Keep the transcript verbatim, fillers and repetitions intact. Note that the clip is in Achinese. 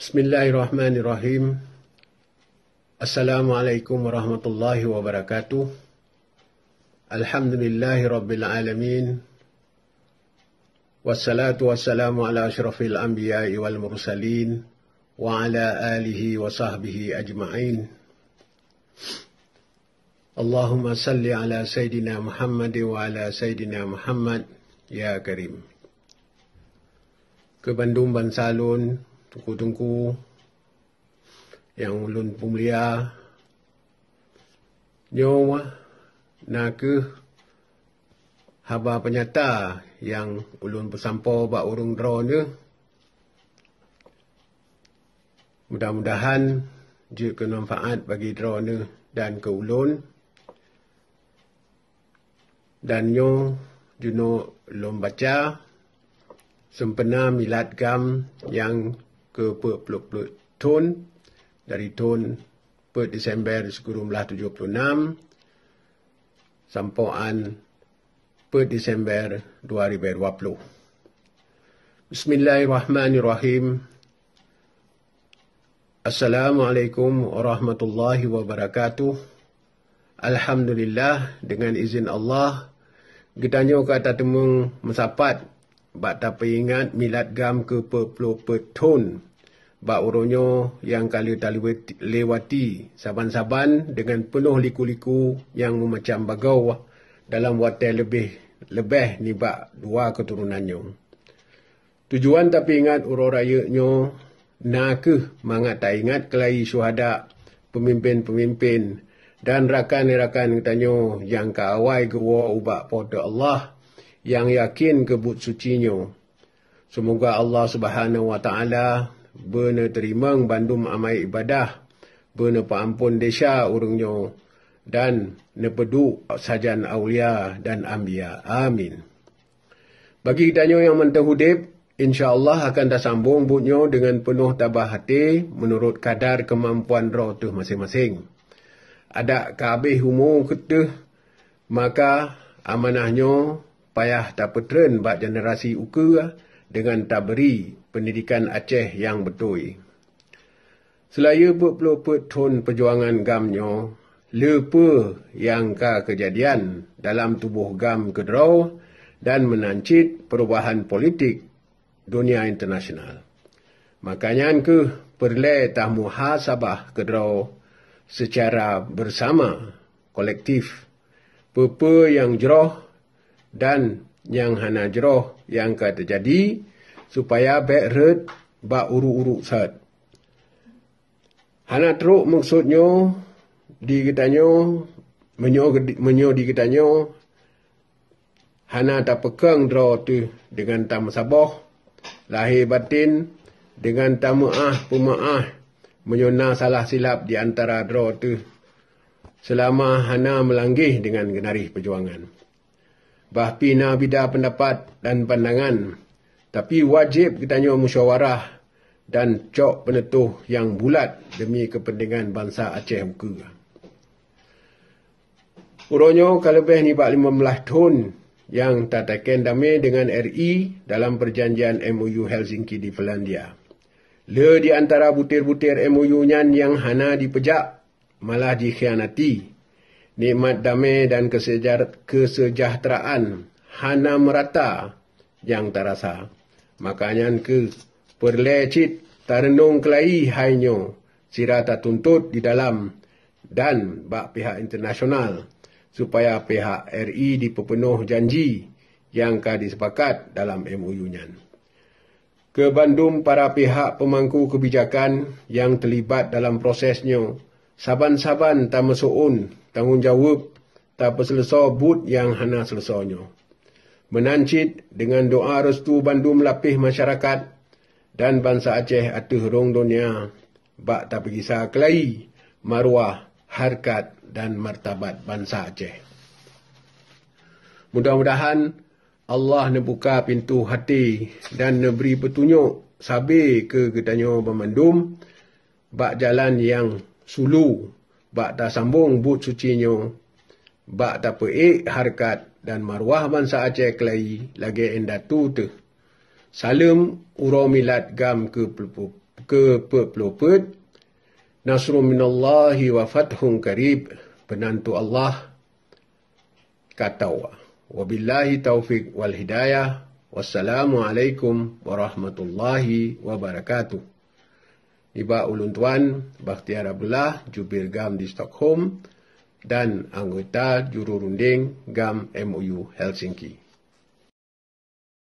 Bismillahirrahmanirrahim. Assalamualaikum warahmatullahi wabarakatuh. Alhamdulillahirabbil alamin. Wassalatu wassalamu ala asyrafil anbiya'i wal mursalin wa ala alihi wa sahbihi ajma'in. Allahumma salli ala Sayyidina Muhammad wa ala Sayyidina Muhammad, ya Karim. Keu bandum bansa lôn, teungku-teungku nyang ulôn peumulia, nyoe na kheueh haba peunyata nyang ulôn peusampoe bak ureuëng droeneueh. Mudah-mudahan jeuet keu manfaat bagi droeneueh dan keu ulôn. Dan nyoe jinoe lôn baca, sempena milad GAM nyang keu peuet ploh peuet thon, dari thon peuet Disember sikureueng blaih tujoh ploh nam sampoe an peuet Disember dua ribu dua puluh. Bismillahirrahmanirrahim. Assalamualaikum warahmatullahi wabarakatuh. Alhamdulillah, dengan izin Allah, geutanyoe ka tateumeung meusapat bak tapeuingat milad GAM keu peuet ploh peuet thon bak uroe nyoe nyang ka lheueh talewati saban-saban deungon peunoh liku-liku nyang meumacam bagoe dalam watée leubeh-leubeh nibak dua keuturonan nyoe. Tujuan tapeuingat uroe rayeuk nyoe na kheueh mangat taingat keulayi syuhada, peumimpén-peumimpén, dan rakan-rakan geutanyoe nyang ka awai geuwoe ubak Po teu Allah nyang yakin keu buet suci nyoe. Seumoga Allah Subhanahu wa Taala beuneuteurimong bandum amai ibadah, beuneupeuamphon desya ureuëng nyoe, dan neupeuduek sajan aulia dan anbiya. Amin. Bagi geutanyoe nyang mantong udeb, insya Allah akan tasambong buet nyoe deungon peunoh tabah até meunurot kadar keumampuan droe teuh maséng-maséng. Adak ka habéh umu teuh, maka amanah nyoe payah tapeutreun bak generasi ukeue deungon tabri peundidikan Aceh nyang beutôi. Seulayeue peuet ploh peuet thon peujuangan GAM nyoe, le peue nyang ka keujadian dalam tuboh GAM keudroe dan meunan cit peurubahan politik dunia internasional. Maka nyan kheueh peureulée tamuhasabah keudroe seucara beusama, kolektif, peue-peue nyang jroh dan nyang hana jroh nyang ka teujadi, supaya bék rhot bak uruek-uruek sot. Hana trok meukeusut nyoe di geutanyoe, meunyoe ged-, meunyoe di geutanyoe hana tapeukong droe teuh deungon tameusaboh lahé baten, deungon tameuáh-peumeuáh meunyoe na salah silap di antara droe teuh seulama hana meulanggeh deungon geunaréh peujuangan. Bah pi na bida peundapat dan pandangan, tapi wajéb geutanyoe musyawarah dan cok peunutôh nyang bulat deumi keupeuntengan bansa Aceh ukeue. Uroe nyoe ka leubeh nibak limong blaih thon nyang tatakén damé deungon R I dalam peujanjian M O U Helsinki di Finlandia. Le di antara butir-butir M O U nyan nyang hana jipeujak, malah jikhianati. Nikmat damé dan keuseujar-, keuseujahteuraan hana meurata nyang tarasa. Maka nyan kheueh peureulée cit tareunong keulayi hai nyoe sira tatuntot di dalam dan bak pihak internasional, supaya pihak R I jipeupeunoh janji nyang ka jisepakat dalam M O U nyan. Keu bandum para pihak peumangku keubijakan nyang teulibat dalam proses nyoe, saban-saban tameuseuôn tanggong jaweueb tapeuseuleusoe buet nyang hana seuleusoe nyoe. Meunan cit deungon doa restu bandum lapéh masyarakat dan bansa Aceh ateueh rhueng donya bak tapeugisa keulayi maruah, hareukat dan martabat bansa Aceh. Mudah-mudahan Allah neubuka pintoe até dan neubri peutunyok sabe keu geutanyoe banmandum bak jalan nyang sulu bak tasambong buet suci nyoe, bak tapeuék hareukat dan maruah bansa Aceh keulayi lagée indatu teuh. Saleuem uroe milad GAM keu Keu peuet ploh peuet, nasrun minallahi wa fathun qarib, peunantu Allah ka tho. Wabillahi taufiq wal hidayah. Wassalamualaikum warahmatullahi wabarakatuh. Nibak ulôn tuan Bakhtiar Abdullah, jubir GAM di Stockholm dan anggota juru runding GAM M O U Helsinki.